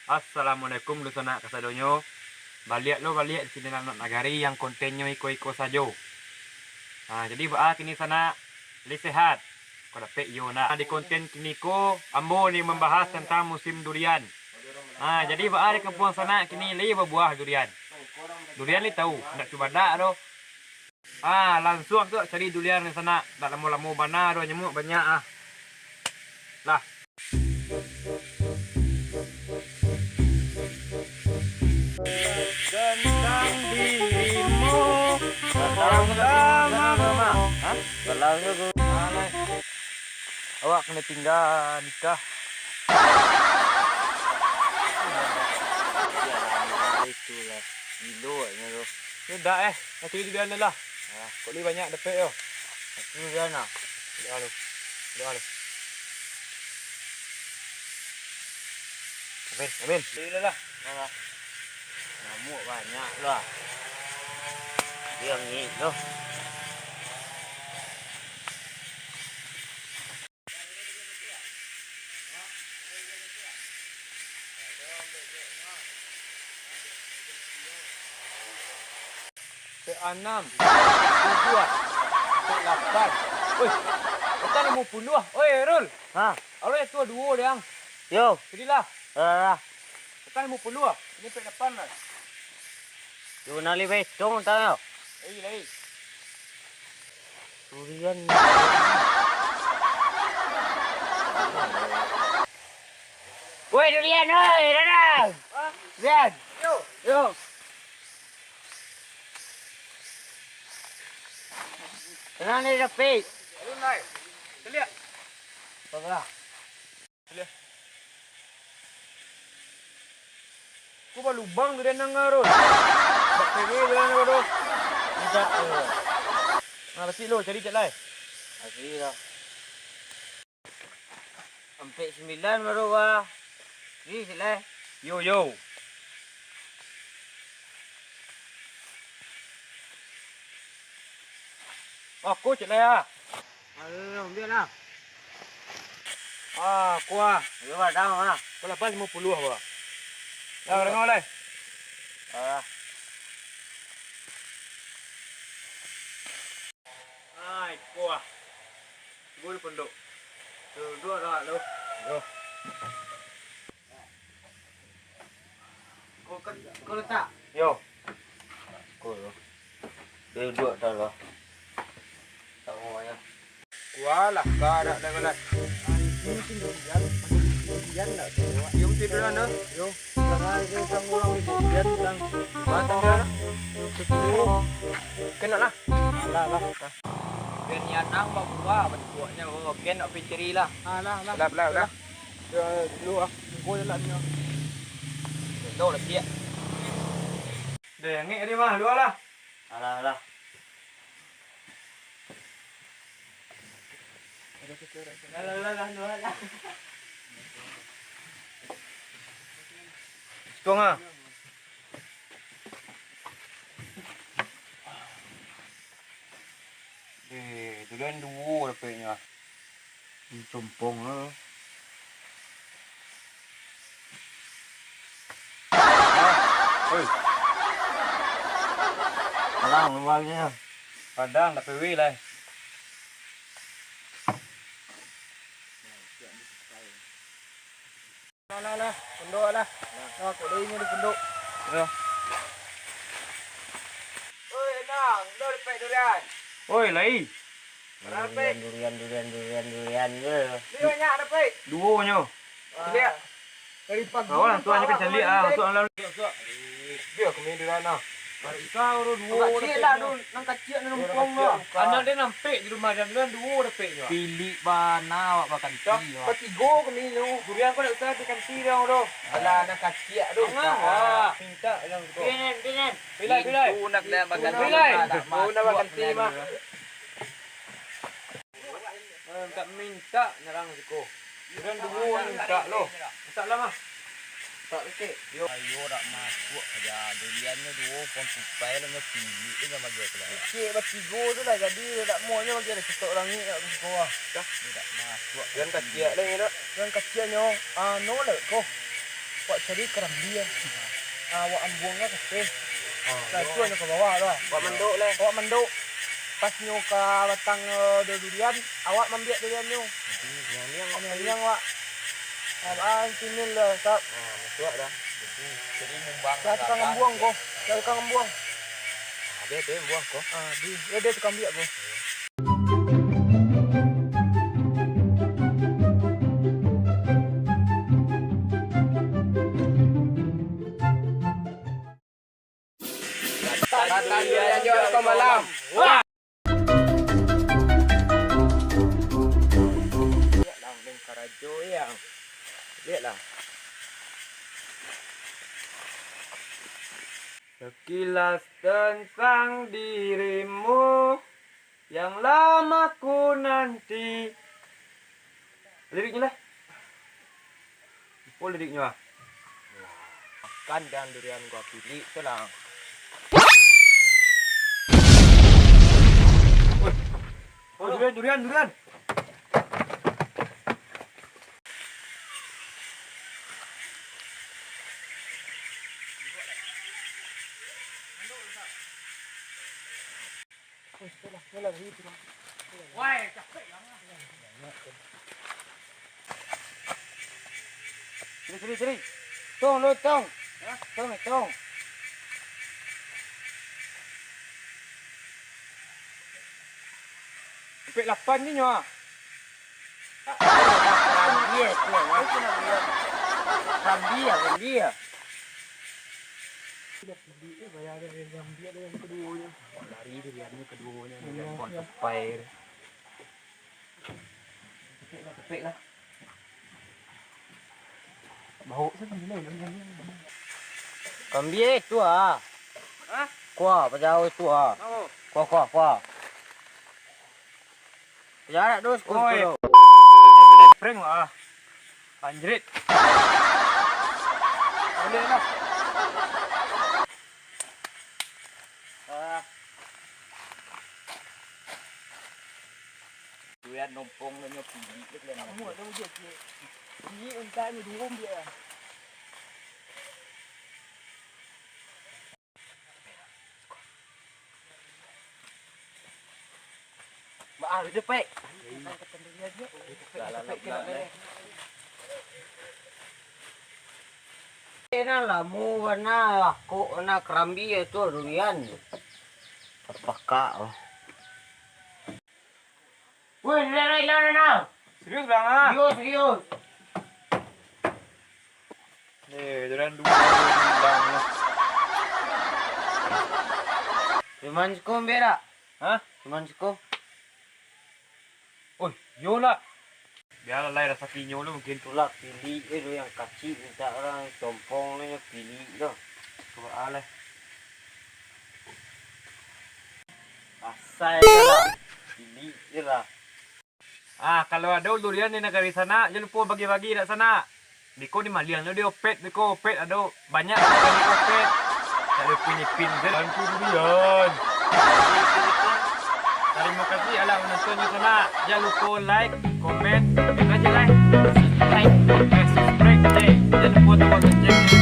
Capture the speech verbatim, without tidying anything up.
Assalamualaikum dunsanak kasadonyo. Baliak lo baliak di channel Anak Nagari yang kontennyo iko-iko sajo. Ha, jadi baa kini sanak, lai sehat? Kok dapek iyo nak. Di konten kini ko, ambo ni mambahas tantang musim durian. Ha, jadi baa di kampuang sanak kini lai babuah durian? Durian lai tahu, ndak cubadak doh. Ah, lansuang tu cari dulian di sanak. Dak lamo-lamo bana doh, nyamuak banyak ah. Lah. Tentang dirimu, orang lama. Hah? Alah. Awak kena tinggal nikah. Itulah. Gilo agaknyo tu. Sudah eh, nanti durian lah. Ah, kok lai banyak dapek yo. Nanti durian lah. Doa lu. Doa lu. Amin, amin. Alhamdulillah lah. Nah, lah. Nyamuk banyak lah. Dia ngik tu. Pek anam, tujuah, pek lapan. Oi, petan limo puluah. Oi, Rul. Ha? Alo ya tuo duo deh ang. Yo. Jadilah. Lah, lah. Petan limo puluah. Ini pek lapan lah. Yo, nali betong tang yo. Lai, lai. Durian. Woi, durian, woi, Dadang. Hah? Durian. Yo. Yo. Tenang ni, Rafiq. Alun, Lai. Caliak. Apa? Ko balubang tu den nangga tu. Dak kere jalan ko tu. Indak, eh. Nah, kecik lo, cari cek lai. Asli lah. Ampek sembilan baru, wah. Ni cek lai. Yo, yo. Wah, ko cek lai ah. Aduh, ambiak lah. Ah, kuah. Yo, padang ah. Ko lapan limo puluah, wah. Lah, danga lai. Ah. Ai, kuah. Gul pondok. Duduk dah lu. Yo. Ko, ko, ko letak. Yo. Ko yo. Duduk dah lah. Tak mau ya. Kualah, kada dah galak. Ini mungkin durian, mungkin durian lah. Yo, mungkin durian dah. Yo. Jangan ada orang durian, Bang. Batang dah. Kena lah. Alah, lah. Biar niat ang babuah, bantuaknya. Oh, oke, nak pinciri lah. Alah, lah. Lah, lah, lah. Yo, lu ah. Engko je lah nyo. Dah, dah siap. Deh, ngek dia mah, dua lah. Alah, alah. Alah, alah, alah, alah. Situ ah. Eh, durian duo dapeknyo ah. Compong lah. Oi. Padang luarnyo. Padang dak pewe lai. Lah, lah, lah. Pondok lah. Nah, kok dari ni di pondok. Yo. Oi, Nang, lo dapek durian. Oi, lai. Durian, durian, durian, durian, durian je. Ni banyak dapek. Duo nyo. Caliak. Dari pagi. Kawan, tu aja kan caliak ah, masuk dalam. Dia kami durian ah. Kau tu duo. Kacik lah tu, nang kacik nang lempong tu. Anak dia nampek di rumah dia, durian duo dapek je. Pilik bana awak bakanti. Batigo kami tu. Durian kau dak usah dikanti dia tu. Alah, nang kacik tu. Jangan lah. Minta yang tu. Binan, binan. Bilai, bilai. Itu nak dia baganti. Bilai. Nak masuk nak baganti mah. Eh, mintak-mintak nyerang siko. Urang duo mintak lo. Masak lah mah. Tak kecek. Yo. Ayo dak masuk aja. Duriannyo duo, pon tupai lah, nyo pilik tu nyo bagi aku lah. Kecek batigo tu lah, jadi dak mau nyo bagi ada sitok urang ni dak siko ah. Dah. Dak masuk. Yang kacik lah ni dak. Yang kaciknyo, anu lah ko. Awak cari karambia. Ah, awak ambuang lah kateh. Ah, lah, iyo. Tu nyo ka bawah lah. Awak mandok lah. Awak mandok. Pas nyo ka batang, eh, durian, awak maambiak durian nyo. Jadi, niang-niang awak. Niang-niang awak. Ah, ah, sini lah, sap. Ah, masuak dah. Jadi, jadi mumbang. Lah, tukang ambuang ko. Lah, tukang ambuang. Ah, dia, dia ambuang ko. Ah, di, ya, dia tukang ambiak ko. Tadi, tadi, tadi, tadi, tadi, malam. Wah. Lihatlah, main karajo, yang. Lihatlah. Sekilas tentang dirimu yang lama ku nanti. Liriknyo lah. Apo liriknyo, ah? Makan dan durian gua pilik tu lah. Oi. Oh, durian, durian, durian. Sini, sini, sini. Tong, lo, tong. Tong, tong. Ampek lapan ni nyo, ah. Karambia tu, ah. Karambia, karambia. Sudah pilih, eh, bayar yang, yang dia tu yang keduonyo. Lari tu dia ni keduonyo, dia pon tepai. Kepek lah, kepek lah. Bau tu gila, gila, gila. Karambia tu, ah. Hah? Kuah, pajau tu, ah. Apo? Kuah, kuah, kuah. Jarak tu sepuluh, sepuluh. Prank lah. Anjrit. Boleh lah. Ah. Duit nompong nyo pilih je kalian. Kamu ada ujian je. Ini unta ni dua dia. Maaf, itu, Pek. Lah, lah, lah, lah, lah. Eh, nah, lamo bana, kok na karambia tu durian. Pakak, oh. Woi, nah, nah, nah, nah, nah. Serius, Bang, ah? Serius, serius. Eh, jalan dulu, Bang. Cuman siko, Mbak, dak? Hah? Cuman siko. Oh, yo lah. Biarlah lah, rasakinyo lu mungkin. Itulah, pilih je tu yang kacik, minta orang tompong ni pilih tu. Coba ah lah. Asai lah. Pilih je lah. Ah, kalau ado durian di nagari sanak, jan lupo bagi-bagi dak sanak. Beko ni maliang nyo di Opet, beko Opet ado banyak di Opet. Kalau Ipin-Ipin je. Bantu durian. Tarimo kasih alah manonton nyo sanak. Jan lupo like, komen, komen aja lah. Subscribe. Eh, subscribe, eh. Jan lupo tombol lonceng.